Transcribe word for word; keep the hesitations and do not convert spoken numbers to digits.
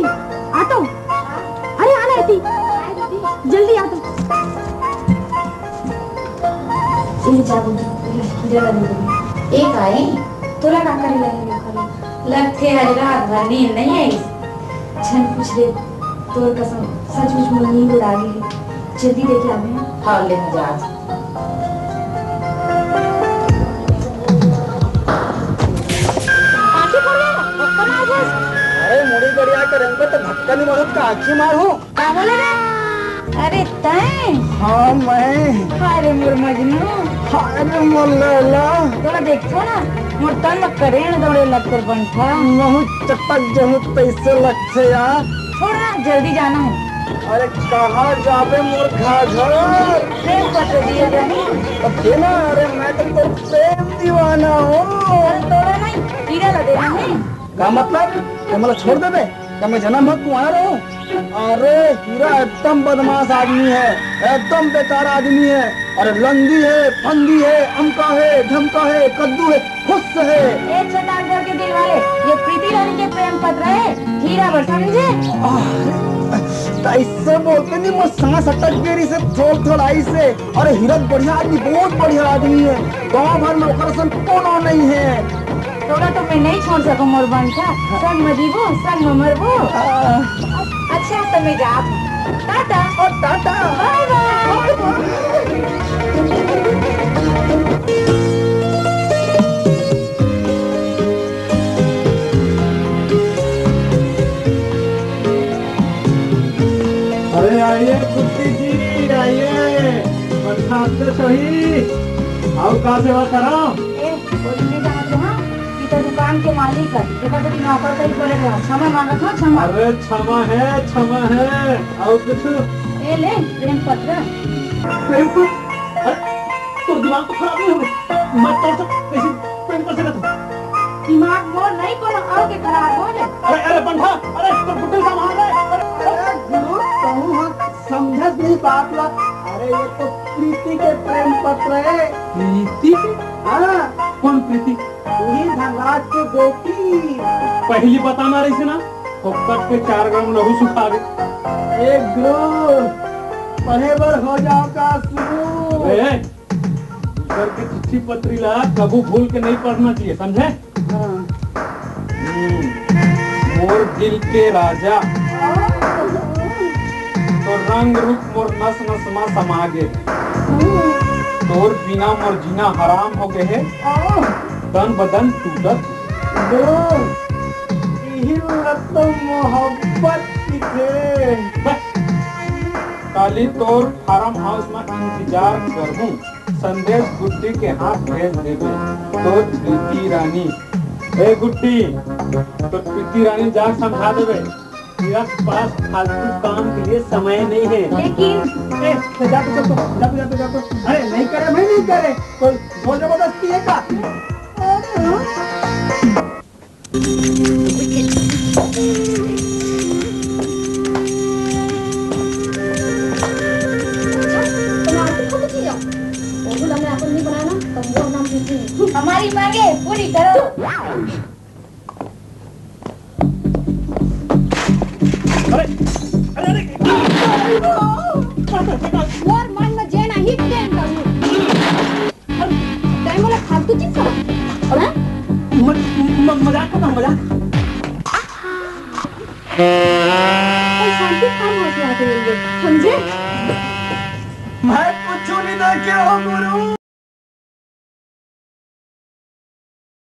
आ तो। अरे, आ ना एती। जल्दी आ तो। ये जा बोल, ये जा बोल। एक आए, तोला का करे लगे ओखर? लगथे आज रात भर नींद नहीं आई। झन पूछ रे, तोर कसम, सचमुच मोर नींद उड़ा गे हे। जल्दी देखे आबे। हाँ, ले जा। आँखी फोड़ दे, धक्का मार दे। अरे, मुड़ी गड़िया के रेंगत तो धक्का नहीं मारत का आँखी मार हो। का बोले रे? अरे तैं? हाँ, मैं। हाय रे मोर मजनू। हाय रे मोर लैला। तोला देखथों ना, मोर तन म करेंट दौड़े लगथे बंठा। महूँ चटक जहूँ तैसे लगथे यार। छोड़ ना, जल्दी जाना हे। अरे कहाँ जाबे मोर घाघर? प्रेम पत्र दिए जाही। अब दे ना, अरे मैं तो तोर प्रेम दीवाना हूँ। अरे तोला नहीं, हीरा ला देना हे। का मतलब? तैं मोला छोड़ देबे? का मैं जनम भर कुंवारा रहूं? अरे, हीरा एकदम बदमाश आदमी है, एकदम बेकार आदमी है। अरे, लंदी है, फंदी है, अमका है, ढमका है, कद्दू है, फुस्स है। ए चटाक घर के दिल वाले, ये प्रीति रानी के प्रेम पत्र है, हीरा बर समझे? आह, त अइसे बोलते नहीं, मोर सांस अटक गे रहिसे थोड़ थोड़ आइसे। अरे, हीरा बढ़िया आदमी, बहुत बढ़िया आदमी है, गांव भर में ओकर असन कोनो नहीं है। तोला तो मैं नहीं छोड़ सकूं मोर बंठा। संग में जीबो, संग में मरबो। आ। अच्छा, तो मैं जात हूँ। टाटा। और टाटा। बाय बाय। अरे आइए गुड्डी जी, आइए। बंठा आपसे सही। आओ, का सेवा करा? ए, कोई नहीं जानत हो, हाँ? ई तो दुकान के मालिक है, एकर तो नौकर कहीं पड़े रहा। क्षमा मांगत हो, क्षमा। अरे क्षमा है, क्षमा है। और कुछ? ए ले, प्रेम पत्र। प्रेम पत्र? अरे, तो दिमाग तो खराब नहीं हो गया? मैं तो सब कैसे प्रेम कर सकता हूँ? दिमाग मोर नहीं, कोनो और के खराब हो ले। अरे, अरे, बंठा, अरे, तो गुड्डी संभाल ले। अरे, अरे, गुरु, कहूँ हम समझत नहीं बात ला। अरे, ये तो प्रीति के प्रेम पत्र है। प्रीति के? हाँ। कौन प्रीति? वही धनराज के गोपी। पहली बताना रहिसे ना, फोकट के चार ग्राम लहू सुखा दे। ए गुरु, पढ़े बर हो जाओ का शुरू? ए, दूसर के चिट्ठी पत्री ला कभू भूल के नहीं पढ़ना चाहिए, समझे? हाँ। हम्म, मोर दिल के राजा, तो रंग रूप मोर नस नस मा समा गे। तोर बिना मोर जीना हराम हो गए हे, तन बदन टूटत। इही ला तो मोहब्बत किथे। बस, काली तोर फार्म हाउस में इंतजार करहूँ। संदेश गुड्डी के हाथ भेज देबे। तोर प्रीति रानी। ए गुड्डी, तोर प्रीति रानी जाके समझा देबे। मेरा पास फालतू काम के लिए समय नहीं है। लेकिन ए, जा तो, जा तो, जा तो, जा तो, जा तो। अरे, नहीं करे, मैं नहीं करे। कोई जोर जबरदस्ती है का? अरे, हाँ। अच्छा, तुम आरती कब की जाओ? वो भी हमने अपन नहीं बनाया ना, तो वो नाम पीती है। हमारी मांगे पूरी करो। अरे, अरे, अरे। मोर मन में जे ना ही प्रेम करूँ। तैं मोला फालतू चीज समझ, अरे, हाँ? म-, म-, मजाक करता हूँ, मजाक। कोई शांति स्थान हो, समझे? मैं कुछ नहीं देखे हो गुरु।